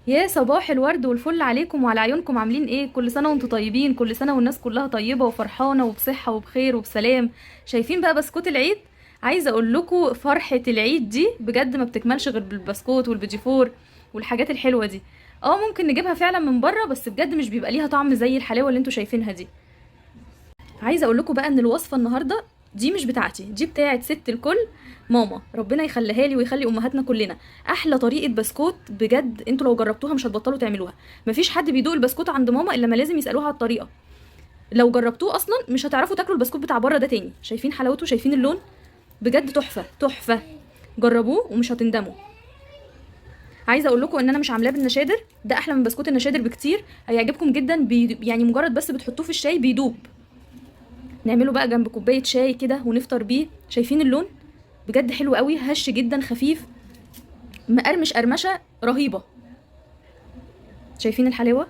يا صباح الورد والفل عليكم وعلى عيونكم. عاملين ايه؟ كل سنة وانتم طيبين، كل سنة والناس كلها طيبة وفرحانه وبصحه وبخير وبسلام. شايفين بقى بسكوت العيد؟ عايزه اقول لكم فرحه العيد دي بجد ما بتكملش غير بالبسكوت والبيتيفور والحاجات الحلوة دي. ممكن نجيبها فعلا من بره، بس بجد مش بيبقى ليها طعم زي الحلاوة اللي انتم شايفينها دي. عايزه اقول لكم بقى ان الوصفة النهارده دي مش بتاعتي، دي بتاعت ست الكل ماما، ربنا يخليها لي ويخلي امهاتنا كلنا. احلى طريقه بسكوت بجد، انتوا لو جربتوها مش هتبطلوا تعملوها. مفيش حد بيدوق البسكوت عند ماما الا ما لازم يسالوها على الطريقة. لو جربتوه اصلا مش هتعرفوا تاكلوا البسكوت بتاع بره ده تاني. شايفين حلاوته؟ شايفين اللون؟ بجد تحفة تحفة، جربوه ومش هتندموا. عايزه اقول لكم ان انا مش عاملاه بالنشادر، ده احلى من بسكوت النشادر بكتير، هيعجبكم جدا. يعني مجرد بس بتحطوه في الشاي بيدوب. نعمله بقى جنب كوباية شاي كده ونفطر بيه. شايفين اللون؟ بجد حلو قوي، هش جدا، خفيف، مقرمش قرمشه رهيبة. شايفين الحلاوة؟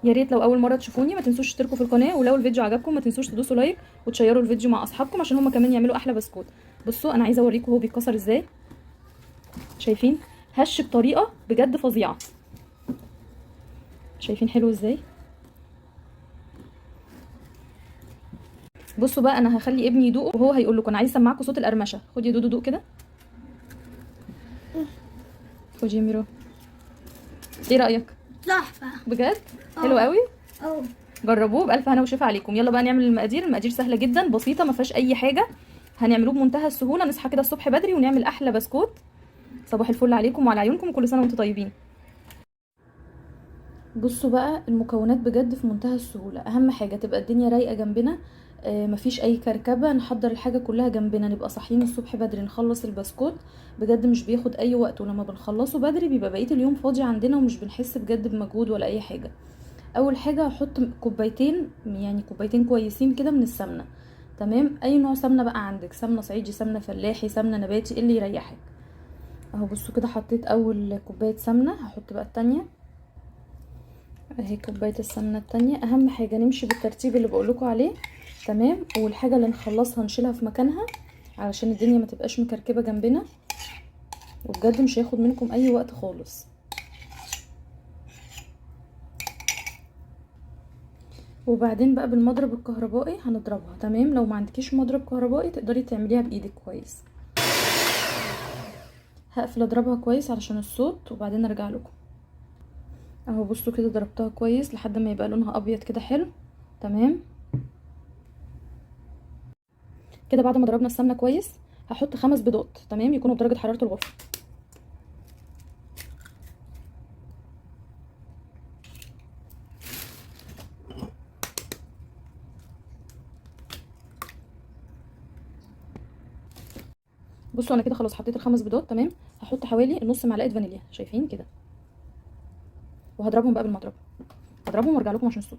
يا ريت لو اول مرة تشوفوني ما تنسوش تشتركوا في القناة، ولو الفيديو عجبكم ما تنسوش تدوسوا like وتشيروا الفيديو مع اصحابكم عشان هم كمان يعملوا احلى بسكوت. بصوا انا عايزه اوريكم هو بيتكسر ازاي. شايفين؟ هش بطريقة بجد فظيعة. شايفين حلو ازاي؟ بصوا بقى انا هخلي ابني يدوقه وهو هيقول لكم. انا عايزه اسمعكم صوت القرمشه. خدي يا دودو دوق كده. خدي يا ميرو. ايه رايك؟ تحفة بجد حلو قوي. اه جربوه بالف هنا وشفا عليكم. يلا بقى نعمل المقادير. المقادير سهلة جدا بسيطة، ما فيهاش اي حاجة، هنعملوه بمنتهى السهولة. نصحى كده الصبح بدري ونعمل احلى بسكوت. صباح الفل عليكم وعلى عيونكم، وكل سنة وانتم طيبين. بصوا بقى المكونات بجد في منتهى السهولة. اهم حاجة تبقى الدنيا رايقة جنبنا، مفيش اي كركبه، نحضر الحاجة كلها جنبنا، نبقى صاحيين الصبح بدري نخلص البسكوت. بجد مش بياخد اي وقت، ولما بنخلصه بدري بيبقى بقية اليوم فاضي عندنا ومش بنحس بجد بمجهود ولا اي حاجة. اول حاجة هحط كوبايتين، يعني كوبايتين كويسين كده من السمنة. تمام، اي نوع سمنه بقى عندك، سمنه صعيدي، سمنه فلاحي، سمنه نباتي، اللي يريحك. اهو بصوا كده حطيت اول كوباية سمنه، هحط بقى التانية اهي كوباية السمنة التانية. اهم حاجة نمشي بالترتيب اللي بقولكوا عليه. تمام، والحاجة اللي نخلصها نشيلها في مكانها علشان الدنيا ما تبقاش مكركبه جنبنا، وبجد مش هياخد منكم اي وقت خالص. وبعدين بقى بالمضرب الكهربائي هنضربها. تمام، لو ما عندكيش مضرب كهربائي تقدري تعمليها بايدك كويس. هقفل اضربها كويس علشان الصوت وبعدين ارجع لكم. اهو بصوا كده ضربتها كويس لحد ما يبقى لونها ابيض كده حلو. تمام كده بعد ما ضربنا السمنة كويس هحط 5 بيضات. تمام، يكونوا بدرجة حرارة الغرفة. بصوا انا كده خلاص حطيت ال5 بيضات. تمام، هحط حوالي نص معلقه فانيليا، شايفين كده، وهضربهم بقى بالمضرب. هضربهم وارجع لكم عشان الصوت.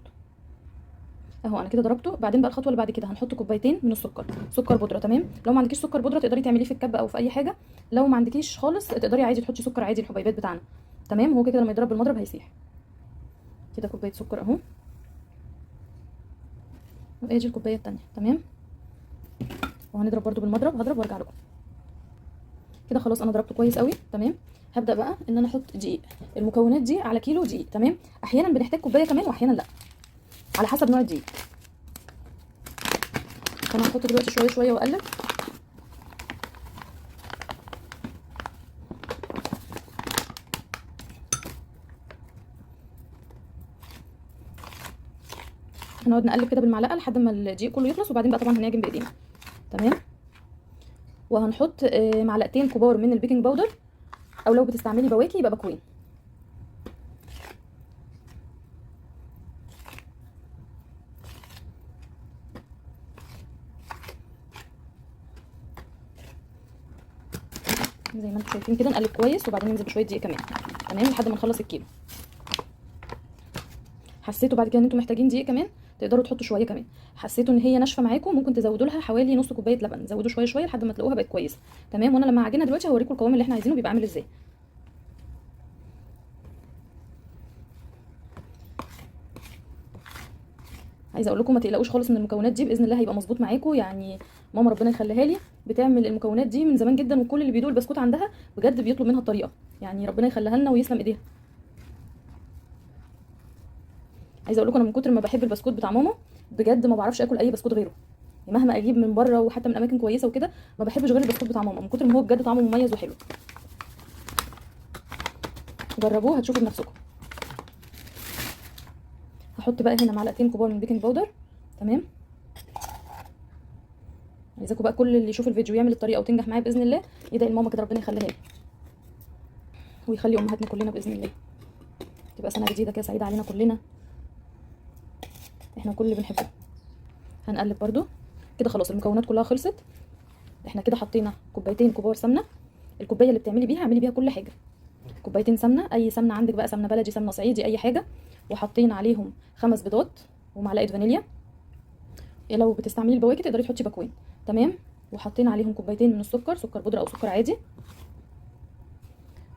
اهو انا كده ضربته. بعدين بقى الخطوة اللي بعد كده هنحط كوبايتين من السكر، سكر بودره. تمام، لو ما عندكيش سكر بودره تقدري تعمليه في الكبه او في اي حاجة، لو ما عندكيش خالص تقدري عادي تحطي سكر عادي الحبيبات بتاعنا. تمام، هو كده لما يضرب بالمضرب هيسيح كده. كوباية سكر اهو، وادي الكوباية الثانية. تمام، وهنضرب برده بالمضرب. هضرب وارجع لكم. كده خلاص انا ضربته كويس قوي. تمام، هبدا بقى ان انا احط دقيق. المكونات دي على كيلو دقيق. تمام، احيانا بنحتاج كوباية كمان واحيانا لا، على حسب نوع الدقيق. فانا هحط دلوقتي شوية شوية واقلب. هنقعد نقلب كده بالمعلقه لحد ما الدقيق كله يخلص، وبعدين بقى طبعا هنعجن بايدينا. تمام، وهنحط معلقتين كبار من ال baking powder، او لو بتستعملي بواكي يبقى باكوين. زي ما انتم شايفين كده نقلب كويس، وبعدين ننزل بشوية دقيق كمان. تمام، لحد ما نخلص الكيلو. حسيتوا بعد كده ان انتم محتاجين دقيق كمان تقدروا تحطوا شوية كمان. حسيتوا ان هي ناشفة معاكم ممكن تزودوا لها حوالي نص كوباية لبن، زودوا شوية شوية لحد ما تلاقوها بقت كويسة. تمام، وانا لما اعجنها دلوقتي هوريكم القوام اللي احنا عايزينه بيبقى عامل ازاي. عايزه اقول لكم ما تقلقوش خالص من المكونات دي، باذن الله هيبقى مظبوط معاكم. يعني ماما ربنا يخليها لي بتعمل المكونات دي من زمان جدا، وكل اللي بيدوق البسكوت عندها بجد بيطلب منها الطريقة، يعني ربنا يخليها لنا ويسلم ايديها. عايزه اقول لكم انا من كتر ما بحب البسكوت بتاع ماما بجد ما بعرفش اكل اي بسكوت غيره، يعني مهما اجيب من بره وحتى من اماكن كويسة وكده ما بحبش غير البسكوت بتاع ماما، من كتر ما هو بجد طعمه مميز وحلو. جربوه هتشوفوا بنفسكم. هحط بقى هنا معلقتين كبار من baking powder. تمام، عايزاكم بقى كل اللي يشوف الفيديو يعمل الطريقة وتنجح معايا باذن الله يدعي لماما كده ربنا يخليها لي ويخلي امهاتنا كلنا باذن الله. تبقى سنة جديدة كده سعيدة علينا كلنا، احنا كل اللي بنحبه. هنقلب برده كده. خلاص المكونات كلها خلصت. احنا كده حطينا كوبايتين كبار سمنه، الكوباية اللي بتعملي بيها اعملي بيها كل حاجة. كوبايتين سمنه، اي سمنه عندك بقى، سمنه بلدي سمنه صعيدي اي حاجة. وحطينا عليهم 5 بيضات ومعلقة فانيليا، لو بتستعملي البواكي تقدري تحطي باكوين. تمام، وحطينا عليهم كوبايتين من السكر، سكر بودره او سكر عادي.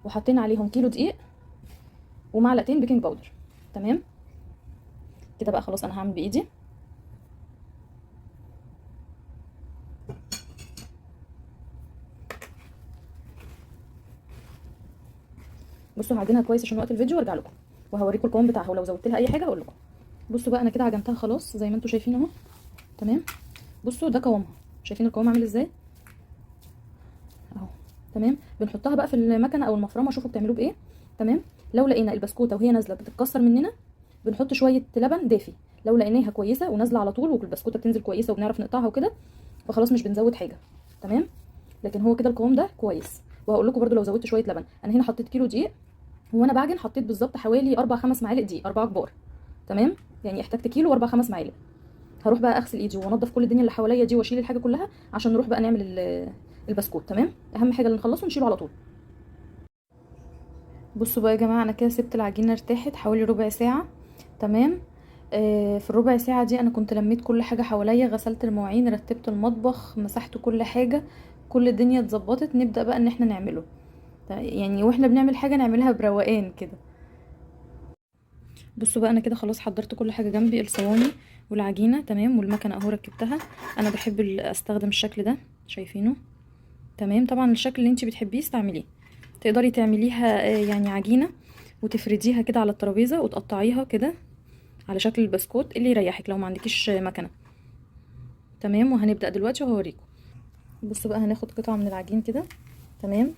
وحطينا عليهم كيلو دقيق ومعلقتين baking powder. تمام كده بقى خلاص انا هعمل بايدي. بصوا هعجنها كويس عشان وقت الفيديو وارجع لكم وهوريكم القوام بتاعها، ولو زودت لها اي حاجة هقول لكم. بصوا بقى انا كده عجنتها خلاص زي ما انتم شايفين اهو. تمام، بصوا ده قوامها، شايفين القوام عامل ازاي اهو. تمام، بنحطها بقى في المكنه او المفرمه، شوفوا بتعملوه بايه. تمام، لو لقينا البسكوته وهي نازله بتتكسر مننا بنحط شوية لبن دافي. لو لقيناها كويسة ونازلة على طول والبسكوته بتنزل كويسة وبنعرف نقطعها وكده فخلاص مش بنزود حاجة. تمام، لكن هو كده القوام ده كويس. وهقول لكم برده لو زودت شوية لبن. انا هنا حطيت كيلو دقيق، وانا بعجن حطيت بالظبط حوالي 4-5 معالق دقيق، 4 كبار. تمام، يعني احتجت كيلو و4 5 معالق. هروح بقى اغسل ايدي وانضف كل الدنيا اللي حواليا دي واشيل الحاجة كلها عشان نروح بقى نعمل البسكوت. تمام، اهم حاجة اللي نخلصه نشيله على طول. بصوا بقى يا جماعة، انا كده سبت العجينة ارتاحت حوالي ربع ساعة. تمام، في الربع ساعة دي انا كنت لميت كل حاجة حواليا، غسلت المواعين، رتبت المطبخ، مسحت كل حاجة، كل الدنيا اتظبطت. نبدا بقى ان احنا نعمله، يعني واحنا بنعمل حاجة نعملها بروقان كده. بصوا بقى انا كده خلاص حضرت كل حاجة جنبي، الصواني والعجينه. تمام، والمكنه اهو ركبتها. انا بحب استخدم الشكل ده، شايفينه؟ تمام، طبعا الشكل اللي انت بتحبيه استعمليه. تقدري تعمليها يعني عجينه وتفرديها كده على الترابيزة وتقطعيها كده على شكل البسكوت اللي يريحك لو ما عندكيش مكنه. تمام، وهنبدا دلوقتي وهوريكم. بصوا بقى هناخد قطعه من العجين كده. تمام،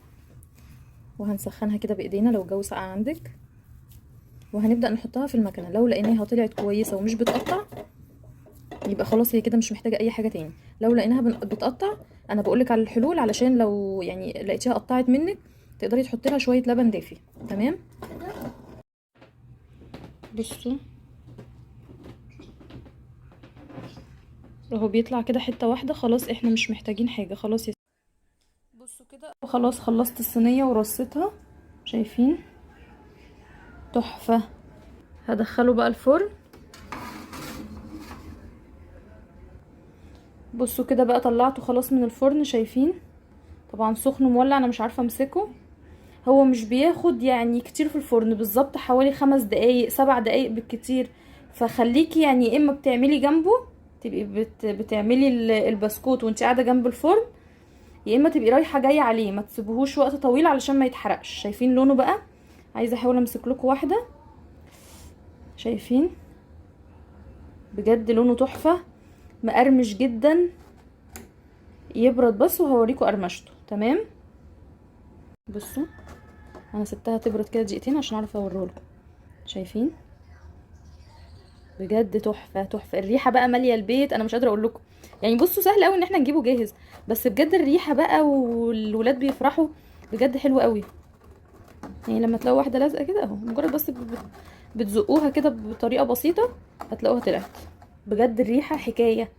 وهنسخنها كده بايدينا لو الجو ساقع عندك، وهنبدا نحطها في المكنه. لو لقيناها طلعت كويسة ومش بتقطع يبقى خلاص هي كده مش محتاجه اي حاجة تاني. لو لقيناها بتقطع، انا بقولك على الحلول علشان لو يعني لقيتيها قطعت منك تقدري تحطي لها شوية لبن دافي. تمام، بصوا اهو بيطلع كده حتة واحدة. خلاص احنا مش محتاجين حاجة خلاص. يا بصوا كده خلاص خلصت الصينية ورصيتها، شايفين تحفة. هدخله بقى الفرن. بصوا كده بقى طلعته خلاص من الفرن، شايفين طبعا سخن مولع، انا مش عارفه امسكه. هو مش بياخد يعني كتير في الفرن، بالظبط حوالي 5 دقايق 7 دقايق بالكتير. فخليكي يعني اما بتعملي جنبه تبقي بتعملي البسكوت وانت قاعدة جنب الفرن، يا اما تبقي رايحة جاية عليه، ما تسيبهوش وقت طويل علشان ما يتحرقش. شايفين لونه بقى؟ عايزه احاول امسك لكم واحدة. شايفين بجد لونه تحفة، مقرمش جدا. يبرد بس وهوريكم قرمشته. تمام، بصوا انا سبتها تبرد كده دقيقتين عشان اعرف اوريهولكم. شايفين بجد تحفة تحفة. الريحة بقى ماليه البيت، انا مش قادرة اقول لكم. يعني بصوا سهل قوي ان احنا نجيبه جاهز، بس بجد الريحة بقى والولاد بيفرحوا بجد حلو قوي. يعني لما تلاقوا واحدة لازقه كده اهو، مجرد بس بتزقوها كده بطريقة بسيطة هتلاقوها طلعت. بجد الريحة حكاية.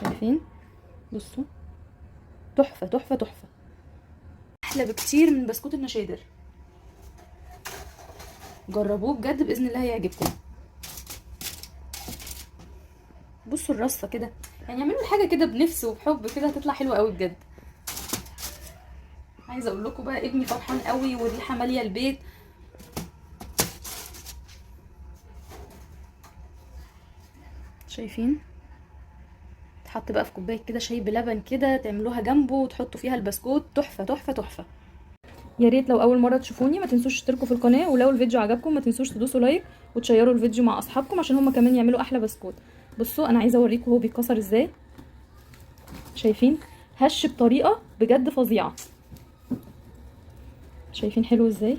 شايفين؟ بصوا تحفة تحفة تحفة، احلى بكتير من بسكوت النشادر. جربوه بجد باذن الله هيعجبكم. بصوا الرصه كده، يعني اعملوا حاجة كده بنفس وبحب كده هتطلع حلوة قوي بجد. عايزه اقول لكم بقى ابني فرحان قوي والريحه ماليه البيت. شايفين؟ تحط بقى في كوباية كده شاي بلبن كده، تعملوها جنبه وتحطوا فيها البسكوت، تحفة تحفة تحفة. يا ريت لو اول مرة تشوفوني ما تنسوش تشتركوا في القناة، ولو الفيديو عجبكم ما تنسوش تدوسوا like وتشيروا الفيديو مع اصحابكم عشان هما كمان يعملوا احلى بسكوت. بصوا انا عايزه اوريكم هو بيتكسر ازاي. شايفين؟ هش بطريقة بجد فظيعة. شايفين حلو ازاي؟